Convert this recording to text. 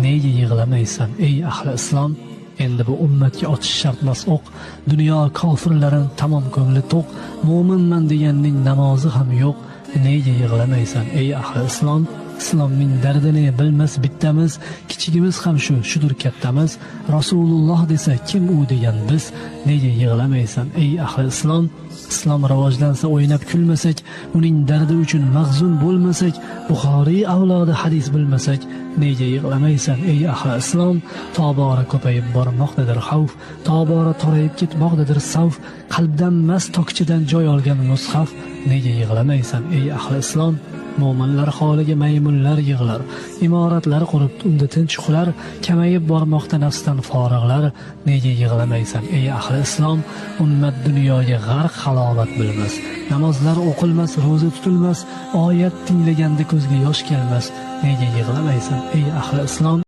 Nega yig'lamaysan, ey ahli islom? Endi bu ummatga otish shartmas o'q. Dunyo kofirlarin tamom ko'ngli to'q. Mo'minman deganning namozi ham yo'q. Nega yig'lamaysan, ey ahli islom? Islomning dardini bilmas bittamiz, kichigimiz ham shu, shudur kattamiz. Rasululloh desa, kim u degan biz. Nega yig'lamaysan, ey ahli islom? Islom rivojlansa, o'ynab kulmasak, uning dardi uchun mahzun bo'lmasak, Buxoriy avlodi hadis bilmasak, nega yig'lamaysan, ey ahli islom? Tobora ko'payib bormoqdadir xavf, tobora torayib ketmoqdadir savf. Qalbdan mas tokchidan joy olgan mushaf. Nega yig'lamaysan, ey ahli islom? Mo'minlar holiga maymunlar yig'lar, imoratlar qurib unda tinch uxlar. Kamayib bormoqda nafsdan forig'lar. Nega yig'lamaysan, ey ahli islom? Ummat dunyoga g'arq, halovat bilmas. Namozlar o'qilmas, ro'za tutilmas, oyat tinglaganda ko'zga yosh kelmas. Nega yig'lamaysan, ey ahli islom?